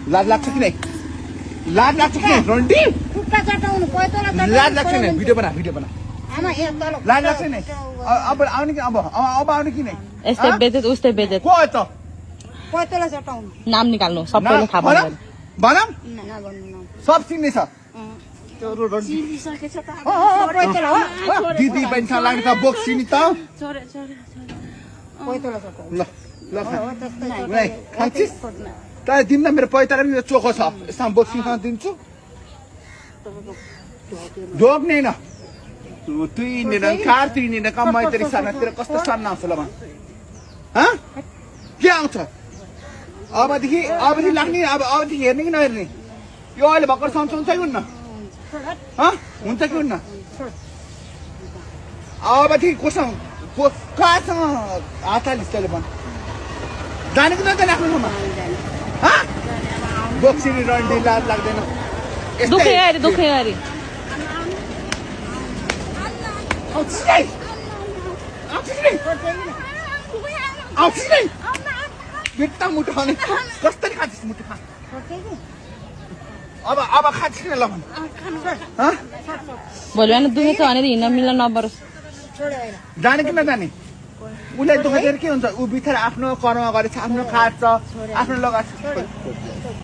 लाज लाग्छ कि नै लाज लाग्छ कि नै रन्डी खुट्टा चटाउनु पैताला चटाउनु लाज लाग्छ नि भिडियो बना आमा ए तल लाज लाग्छ नि अब आउने कि अब आउने कि नै यस्तै बेजेत उस्तै बेजेत को त पैताला चटाउनु नाम निकाल्नु सबैले थाहा पाउँछ भनम नभन्नु न सब चिन्ने छ चिनिसकेछ त पैताला हो दिदी बहिनीसँग लाग्ने त बोक्सी नि त पैताला चटाउनु ल ल नै खान्छिस् त दिन्न मेरो पैताला पनि चोखो छ यसमा बोक्सीसँग दिन्छु ढोक्ने न तुइने न कार तुइने न कमाइ तेरी सानातिर कस्तो सान्ना आउँछ ल के आउँछ अबदेखि लाग्ने अबदेखि हेर्ने कि नहेर्ने यो अहिले भर्खर सम्झाउँछ कि हुन्न हुन्छ कि हुन्न अबदेखि कोसँग कहाँसँग हात हालिस् तैँले भन् जाने कि नजाने आफ्नो ठाउँमा बोक्सिनी रन्डी लाज लाग्दैन दुखै अरे बिट्टा मुटु खाने कसरी खान्छस् मुटु खा अब खान्छस् न ल भन् भोलि बिहान दुखेछ भनेर हिँड्न मिल्न नपरोस् जाने कि नजाने उसलाई दुखेर के हुन्छ ऊ बिथर आफ्नो कर्म गरेछ आफ्नो खान्छ आफ्नो लगाएको